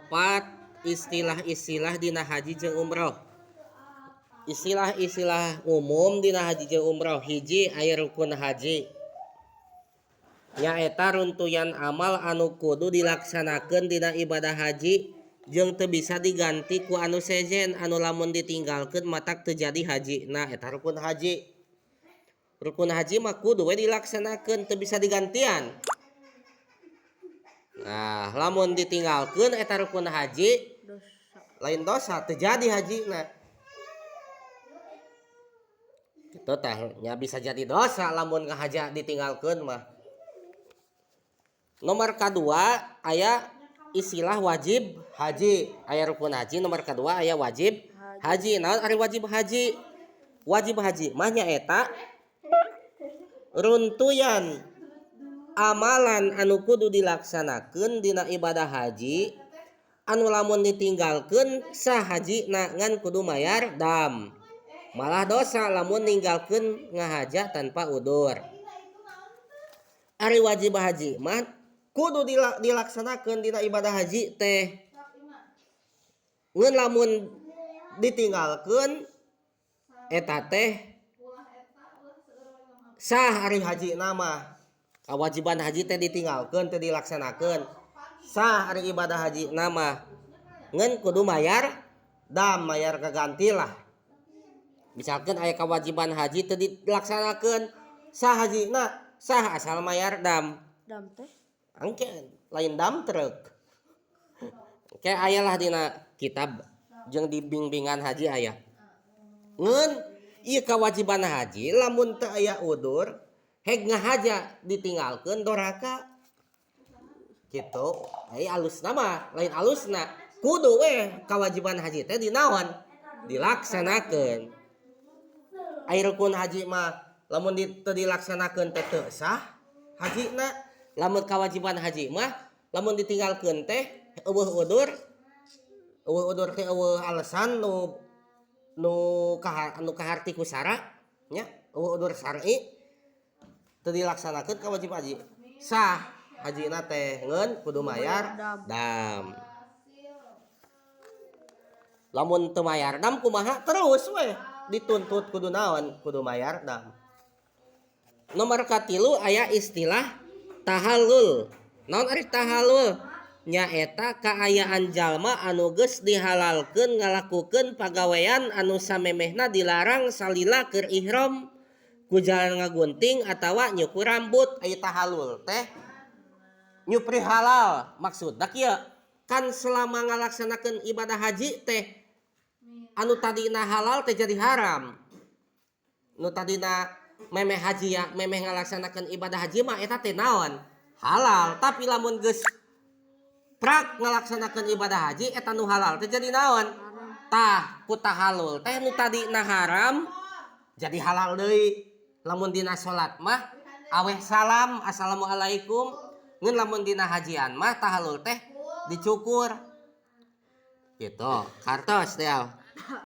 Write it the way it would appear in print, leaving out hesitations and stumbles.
Kaopat, istilah-istilah dina haji jeung umroh. Istilah-istilah umum dina haji jeung umroh: hiji, aya rukun haji, nyaeta runtuyan amal anu kudu dilaksanakeun dina ibadah haji jeung teu bisa diganti ku anu sejen, anu lamun ditinggalkeun matak teu jadi haji. Nah, eta rukun haji. Rukun haji mah kudu we dilaksanakeun, teu bisa digantian. Nah, lamun ditinggalkeun eta rukun haji, dosa. Lain dosa, teu jadi hajina. Gitu tah nya, bisa jadi dosa lamun ngahaja ditinggalkeun mah. Nomor kedua, aya istilah wajib haji. Aya rukun haji, nomor kedua aya wajib haji. Naon ari wajib haji? Wajib haji mah nyaeta runtuyan amalan anu kudu dilaksanakeun dina ibadah haji, anu lamun ditinggalkeun sah hajina, ngan kudu mayar dam, malah dosa lamun ninggalkeun ngahaja tanpa udur. Ari wajib haji mah kudu dilaksanakeun dina ibadah haji teh, ngan lamun ditinggalkeun eta teh sah ari hajina mah. Kewajiban haji teh ditinggalkeun, teh dilaksanakeun, sah ari ibadah hajina mah, ngan kudu mayar dam, mayar kaganti lah. Misalkan aya kewajiban haji teu dilaksanakeun, sah hajina? Sah, asal mayar dam. Dam teh? Engke, lain dam truk. Kayak aya lah dina kitab jeung di bimbingan haji aya. Ngeun ieu kewajiban haji, lamun teu aya udur, heg ngahaja ditinggalkeun doraka gitu. Ai alusna mah lain alusna, kudu we kewajiban haji teh dinaon, dilaksanakeun. Ai rukun haji mah lamun teu dilaksanakeun teh teu sah hajina. Lamun kewajiban haji mah lamun ditinggalkeun teh euweuh udur, euweuh udur teh euweuh alasan nu nu kaha, anu kaharti ku syara nya, euweuh udur syar'i, teu dilaksanakeun kewajiban haji, sah hajina teh, ngeun kudu mayar dam. Dam. Lamun teu mayar dam kumaha? Terus we dituntut, kudu naon, kudu mayar dam. Nomor katilu, aya istilah tahallul. Naon ari tahallul? Nyaeta kaayaan jalma anu geus dihalalkeun ngalakukeun pagawean anu samemehna dilarang salila keur ihram, ku jalan ngagunting atawa nyukur rambut. Aya tahallul teh nyupri halal. Maksudna kieu kan, selama ngalaksanakeun ibadah haji teh anu tadina halal teh jadi haram. Nu tadina memeh haji ya, memeh ngalaksanakeun ibadah haji mah eta teh naon, halal. Tapi lamun geus prak ngalaksanakeun ibadah haji, eta nu halal teh jadi naon? Tah, ku tahallul teh nu tadina haram jadi halal deui. Lamun dina salat mah aweh salam, assalamualaikum. Ngeun lamun dina hajian mah tahallul teh dicukur gitu. Kartos teh.